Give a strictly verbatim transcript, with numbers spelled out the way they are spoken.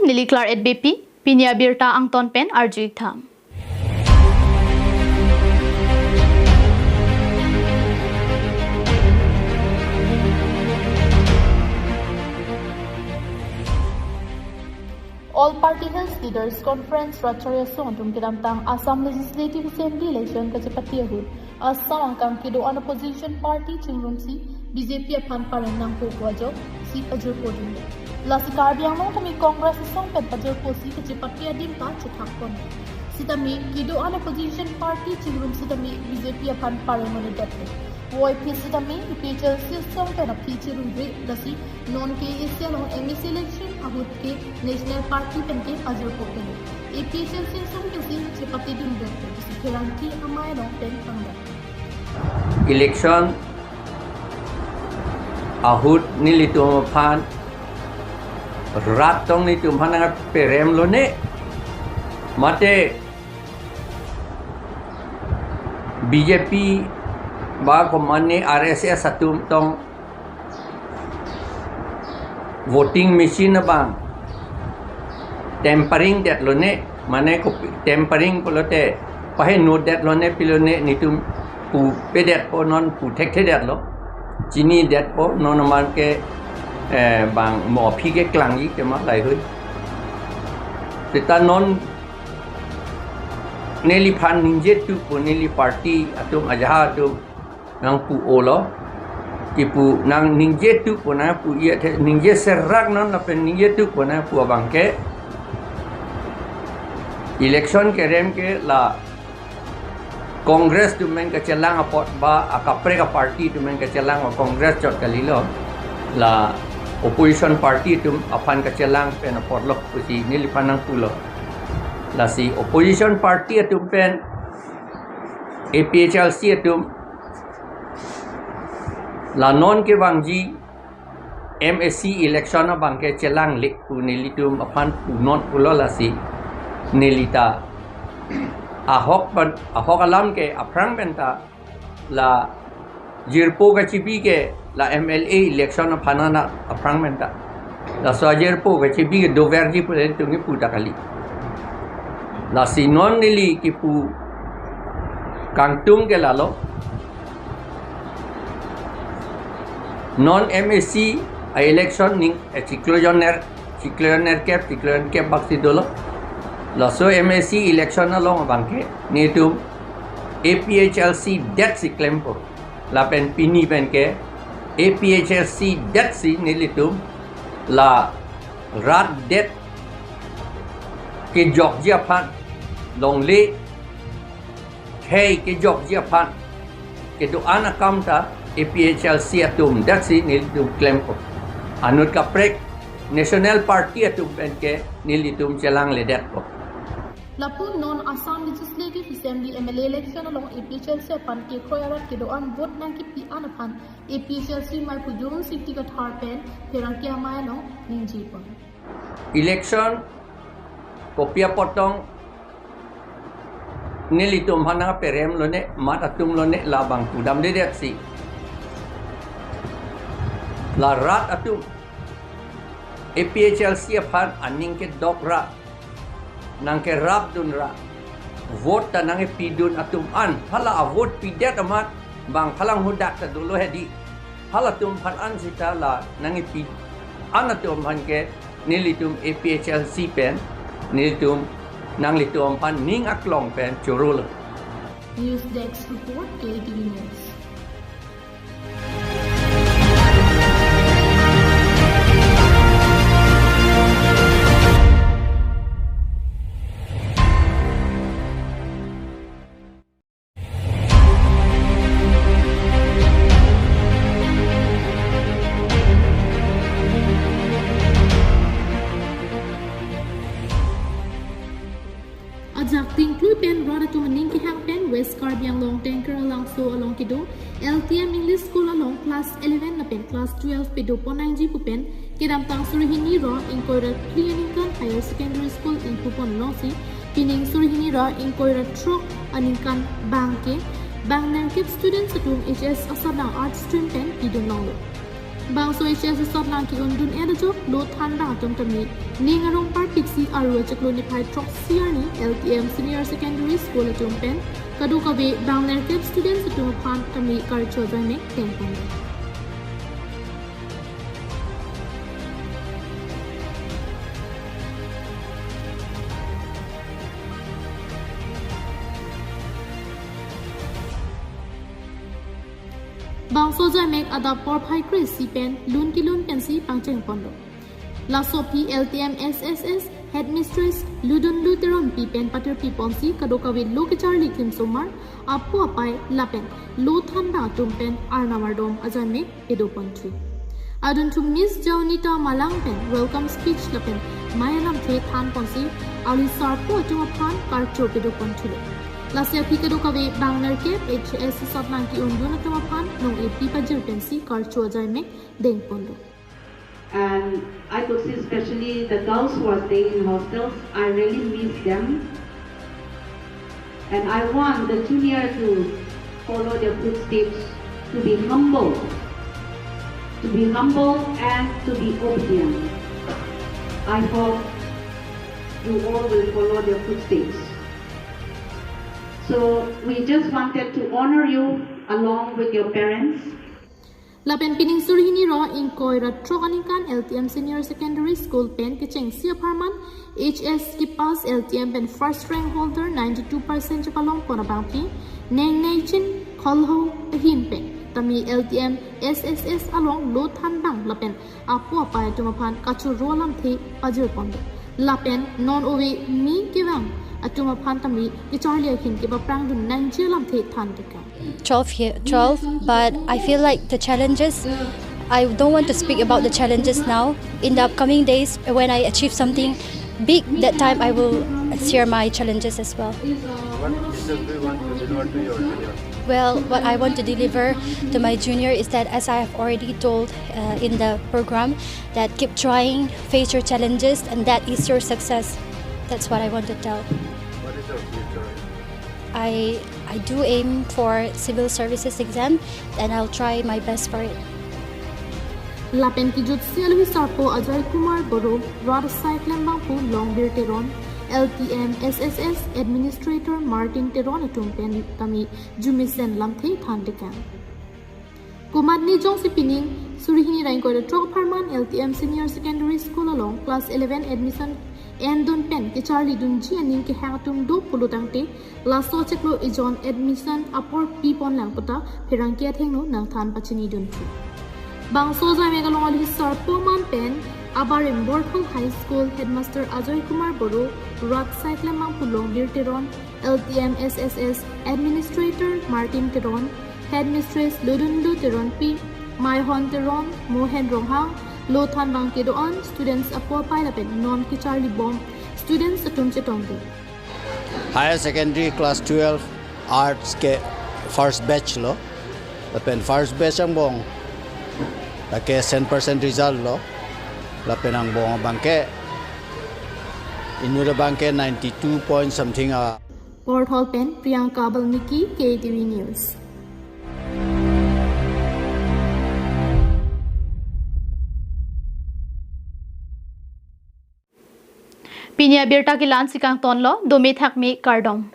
Neli Claret Beypi, pini abirta angton pen arju-ik tha. All Party Hills Leaders Conference rat choroi asong atum kedamtang Assam Legislative Assembly election kachepate ahut Assam angkang kedo-an opposition party chingrumsi B J P aphan pareng nangpo pu ajoksi pajirpo dun. Lasi Karbi Anglong tame Congress asong pen pajirposi kachepate adim ta chethak pon. Sitame kedo-an opposition party chingrum sitame B J P aphan pareng mane det. Voiphit sitame A P H L C asong pen aphi chirumre, lasi non ke A C along M A C election ahut ke National Party pen ke pajirpo pen A P H L C asong pensi chepate dun det pusi pherangke amei along pen pangdak. Election ahut nelitum aphan rat tong nelitum aphan nangperem lone, mate B J P ba komane R S S atum tong voting machine abang tampering det lone, mane kopi tampering pulote paheno det lone pilone nelitum pupe detpo, non pu thekthe detlo. Chini detpo non aman ke, eh, bang mo aphi ke klangji tema lahei hui. Seta non neliphan ningje tu pu neli party atum ajaha atum nangpu-olo. Kipu nang ningje tu pu nangpu-i athe ningje serak non lapen ningje tu pu nangpu abang ke election kerem ke la Congress atum pen kachelang apot ba akaprek aparty atum pen kachelang, Congress chot kalilo, la opposition party atum aphan kachelang pen apotlo pusi neliphan nangpulo. Lasi opposition party atum pen A P H L C atum la non kevangji M A C election abang ke chelangle pu nelitum aphan punon pulo, lasi nelita ahok pen, ahok alam ke aphrang penta la jirpo kachebi ke la M L A election aphan ana aphrang penta. Laso ajirpo kachebi ke doverji pu nelitum kipu ta kali. Lasi non neli kipu kangtung ke lalo. Non M A C a-election ning, eh, chiklo jon ner, chiklo jon nerkep, chiklo jon kep baksi dolo. Laso M A C election along abang ke nelitum A P H L C detsi klempo. Lapen pini pen ke A P H L C detsi nelitum la rat det kejokji aphan, longle khei kejokji aphan kedo-an akam ta A P H L C atum detsi nelitum klempo. Anut kaprek National Party atum pen ke nelitum chelangledetpo. Lapu non Assam Legislative Assembly M L A election along A P H L C aphan kekroi arat kedo-an vote nangkepi an aphan A P H L C amei pu John Singti Kathar pen pherangke amei along ningje pon. Election kopi apot tong nelitum aphan nangperem lone, mat atum lone labang pudamdedetsi la rat atum A P H L C aphan aning kedok ra, nangkerapdun ra, vote ta nangkepidun atum an, hala avote pidet amat bang phalang hadak ta dolo hedi. Halatum aphan an seta la nangkepi an atum aphan ke nelitum A P H L C pen nelitum nanglitum aphan ning aklong pen chorolo. News Desk Report, K T V News. Ajak tingklui pen rat atum aning kehang pen West Karbi Anglong Tengker Alangso along kedo L T M English School along class eleven lapen class twelve pedopon nangji pu pen kedamtang suri hini ra ingkoi ra phli aningkan Higher Secondary School ingpupon longsi pining suri hini ra ingkoi ra throk aningkan bang ke bang nangkep students atum H S asatnang Arts stream pen pidun longlo. Bangso H S asot nangke-un dun-et ajok lo thanbang atum tame ning arong parpiksi Aru achiklo niphai throksi arni L T M Senior Secondary School atum pen kadokave bang nerkep students atum aphan tame karcho ajaimek dengpon. Bangso ajaimek adap porphai kre-isi pen lun kelun pensi pangcheng ponlo. Laso aphi L T M S S S Headmistress Ludunlu Teronpi pen patirpi ponsi kadokave lo kecharli kim osomar apo apai lapen lo thanbang atum pen arnam ardom ajaimek pedo ponthu. Adunthu Miss Jaunita Malang pen welcome speech lapen mei alamthe than ponsi alu sarpo atum aphan karcho pedo ponthulo. Lasi aphi kadokave bang nerkep H S asot nangke-un dun atum aphan nong-epi pajir pensi karcho ajaimek dengponlo. And I could see especially the girls who are staying in hostels, I really miss them. And I want the junior to follow their footsteps, to be humble, to be humble and to be obedient. I hope you all will follow their footsteps. So we just wanted to honor you along with your parents. Lapen pining suri hini ra ingkoi ra throk aningkan L T M Senior Secondary School pen kechengsi apharman H S kepass L T M pen first rank holder ninety-two percent chepalong pon abangpi Nengneichin Kholho ahin pen tame L T M S S S along lo thanbang lapen apo apai atum aphan kachoro alamthe pajir ponlo. Lapen non ove mi kevang atum aphan tame kecharli ahin kepaprang dun nangji alamthe than tekang. Twelve here, twelve, but I feel like the challenges, I don't want to speak about the challenges now. In the upcoming days, when I achieve something big, that time I will share my challenges as well. What message do you want to deliver to your junior? Well, what I want to deliver to my junior is that, as I have already told, uh, in the program, that keep trying, face your challenges, and that is your success. That's what I want to tell. What is your future? I, I do aim for civil services exam, and I'll try my best for it. Lapen kejutsi aluhi sarpo Ajoy Kumar Boro, rat asai klembangpo Longbir Teron, L T M S S S Administrator Martin Teron atum pen tame arjumesen lamthe than tekang. Komatne jongsi pining suri hini ra ingkoi ra throk apharman L T M Senior Secondary School along class eleven admission en dun pen kecharli dunji aning kehang atum do pulo tangte, laso achiklo ejon admission apor pi ponlang puta pherangke athengno nangthan pachini dunthu. Bangso ajaimek along aluhi sarpo aman pen abarim Borthol High School Headmaster Ajoy Kumar Boro, rat asai klembangpo Longbir Teron, L T M S S S Administrator Martin Teron, Headmistress Ludunlu Teronpi, Maihon Teron, Mohen Ronghang, lo thanbang kedo-an students apo apai lapen non kecharli bom students atum chetongdun. Higher Secondary Class twelve Arts ke first batch lo. Lapen first batch angbong lake cent percent result lo. Lapen angbong abangke inut abangke ninety-two point something a. Borthol pen Priyanka Balmiki, K T V News. Pini abirta ke la-ansi kangtonlo, dome thakme, kardom.